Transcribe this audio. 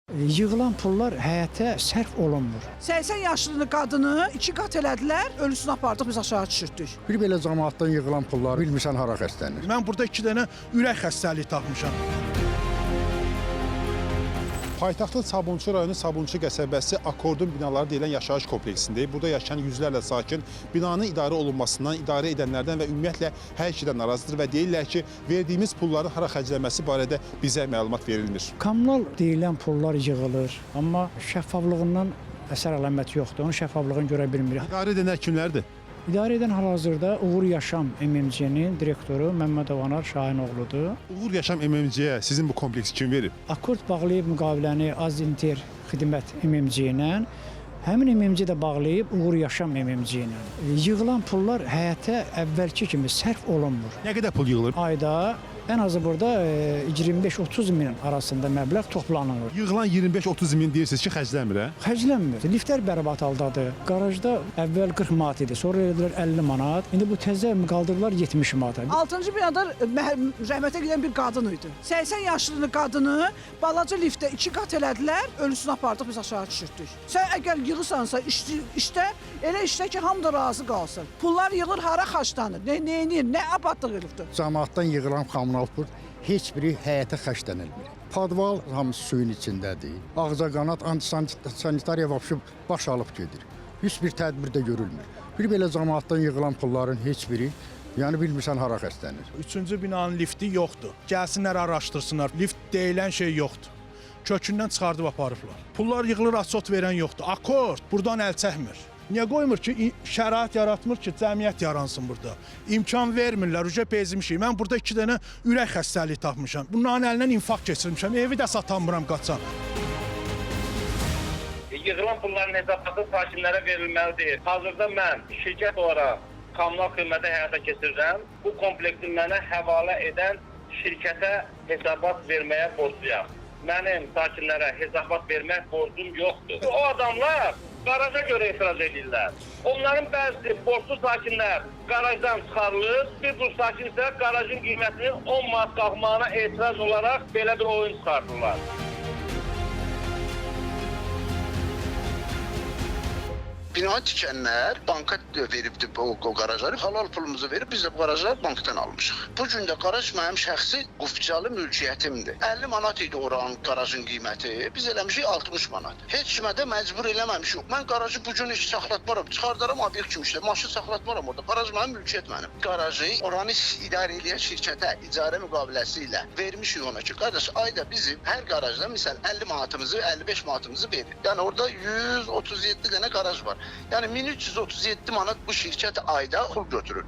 Yığılan pullar həyətə sərf olunmur. 80 yaşlı qadını iki qat elədilər, ölüsünü apardıq biz aşağı düşürtdük. Bir belə camaatdan yığılan pullar bilmirsən hara xərclənir. Mən burada 2 dənə ürək xəstəliyi tapmışam. Paytaxtın Sabunçu rayonu Sabunçu qəsəbəsi Akordun binaları deyilən yaşayış kompleksindəyik. Burada yaşayan yüzlərlə sakin binanın idarə olunmasından, idarə edənlərdən və ümumiyyətlə hər şeydən narazıdır və deyirlər ki, verdiyimiz pulların hara xərclənməsi barədə bizə məlumat verilmir. Kommunal deyilən pullar yığılır, amma şəffaflığından əsər əlamət yoxdur. Onun şəffaflığını görə bilmirik. İdarə edənlər kimlərdir? İdarə edən hal-hazırda Uğur Yaşam MMC-nin direktoru Məmmədov Anar Şahinoğludur. Uğur Yaşam MMC-yə sizin bu kompleksi kim verib? Akord bağlayıb müqaviləni Azinter Xidmət MMC ilə. Həmin MMC də bağlayıb Uğur Yaşam MMC ilə. Yığılan pullar həyətə əvvəlki kimi sərf olunmur. Nə qədər pul yığılır? Ayda ən azı burada 25-30 min arasında məbləğ toplanılır. Yığılan 25-30 min deyirsiniz ki, xərclənmir, hə? Xərclənmir. Liftlər bərbad haldadır. Qarajda əvvəl 40 manat idi, sonra elədilər 50 manat. İndi bu təzə qaldırdılar 70 manata. 6-cı binada rəhmətə gedən bir qadın idi. 80 yaşlı qadını balaca liftdə iki qat elədilər, ölüsünü apardıq biz aşağı düşürtdük. Sən əgər yığırsansa işdə, elə işdə ki, hamı da razı qalsın. Pullar yığılır, hara xərclənir, nə eləyir, nə abadlıq eləyibdir. Camaatdan yığılan kommunal pul heç biri həyətə xərclənilmir. Podval hamısı suyun içindədir. Ağcaqanad antisanitariya vəbşi baş alıb gedir. Heç bir tədbir də görülmür. Bir belə camaatdan yığılan pulların heç biri, yəni bilmirsən hara xərclənir. 3-cü binanın lifti yoxdur. Gəlsinlər araşdırsınlar. Lift deyilən şey yoxdur. Kökündən çıxardıb aparıblar. Pullar yığılır, açot verən yoxdur. Akord burdan əl çəkmir. Niyə qoymur ki, şərait yaratmır ki, cəmiyyət yaransın burada. İmkan vermirlər, uca bezmişik. Mən burada 2 dənə ürək xəstəliyi tapmışam. Bunların əlindən infarkt keçirmişəm. Evi də satamıram qaçan. Yığılan pulların hesabatı sakinlərə verilməlidir. Hazırda mən şirkət olaraq kommunal xidməti həyata keçirirəm. Bu kompleksi mənə həvalə edən şirkətə hesabat verməyə borcluyam. Mənim sakinlərə hesabat vermək borcum yoxdur. O adamlar qaraja görə etiraz edirlər. Onların bəzisi borclu sakinlər qarajdan çıxarılır, bir qrup sakin isə qarajın qiymətinin 10 manat qalxmağına etiraz olaraq belə bir oyun çıxardırlar. Bina tikənlər banka veribdi o qarajları, halal pulumuzu verib biz də bu qarajları bankdan almışıq. Bu gün də qaraj mənim şəxsi qufcalı mülkiyyətimdir. 50 manat idi oranın qarajın qiyməti, biz eləmişik 60 manat. Heç kimə də məcbur eləməmişik. Mən qarajı bu gün heç saxlatmaram, çıxardaram obyekt kimi işlə, maşın saxlatmaram orada. Qaraj mənim, mülkiyyət mənim. Qarajı oranı idarə eləyən şirkətə icarə müqaviləsi ilə vermişik ona ki, qardaş ayda bizim hər qarajda misal 50 manatımızı, 55 manatımızı verir. Yəni orada 137 dənə qaraj var. Yəni 1337 manat bu şirkət ayda pul götürür.